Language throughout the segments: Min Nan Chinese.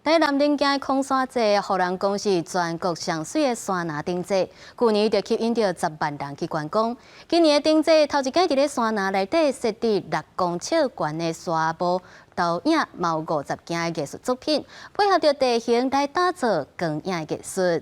台南龍墘的空山祭，予人講是全國上媠的山林燈節，舊年就吸引著10萬人去觀光。今年的燈節頭一擺佇咧山林內底設置6公尺懸的沙幕投影，嘛有50件的藝術作品，配合著地形來打造光影藝術。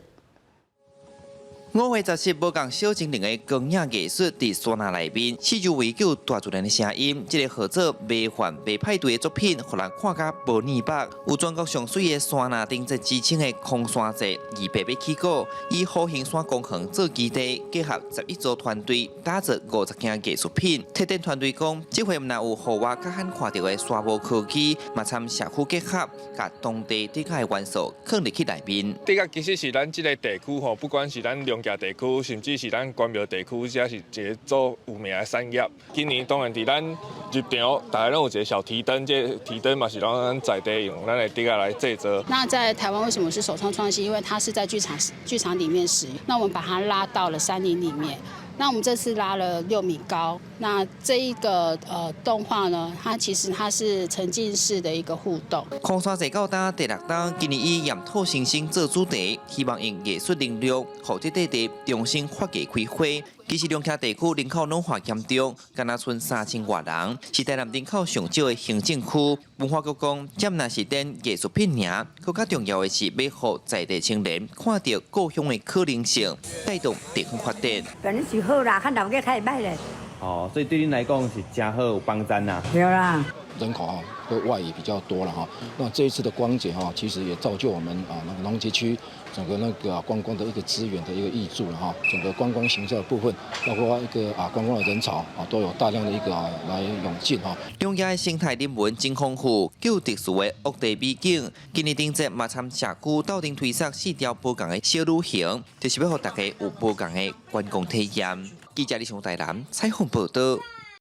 5月17，無仝小精靈的光影藝術佇山林內面，四周圍有大自然的聲音，這個號做迷幻袂派對的作品，予人看甲無膩目。有全國上媠的山林燈節之稱的空山祭，預備欲起鼓，以虎形山公園做基地，結合11組團隊，打造50件藝術品。策展團隊講，這回毋但有戶外較罕看著的沙幕科技，嘛參社區結合，共當地竹仔的元素囥入去內面。竹仔其實是咱這个地區吼，不管是咱龍墘地區，甚至是咱關廟地區，這是一个足有名的產業。今年當然佇咱入場，大家攏有一个小提燈，這个提燈嘛是攏咱在地用咱的竹仔來製作。那在台灣為什麼是首創創新？因為它是在劇場裡面使用，那我們把它拉到了山林裡面。那我們這次拉了6米高，那這一個動畫呢，它其實它是沉浸式的一個互動。空山祭到今第六冬，今年以岩土新生做主題，希望用藝術能量，予這塊地重新發芽開花。其實龍墘地區人口老化嚴重，干焦賰3000外人，是台南人口上少的行政區。文化局講，這毋但是展藝術品爾，閣較重要的是欲予在地青年看著故鄉的可能性，帶動地方發展。反正是好啦，較鬧熱較會䆀咧。哦，所以對恁來講是誠好有幫贊啦。對啦。人口哈都外移比較多了哈，那這一次的光節哈，其實也造就我們啊那個龍墘區整個那個觀光的一個資源的一個挹注了哈，整個觀光行銷的部分，包括一個啊觀光的人潮啊，都有大量的一個來湧進哈。龍墘的生態人文真豐富，有特殊的陸地美景。今年燈節嘛參社區鬥陣推捒四條無仝的小旅行，就是欲予大家有無仝的觀光體驗。記者李雄台南採訪報導。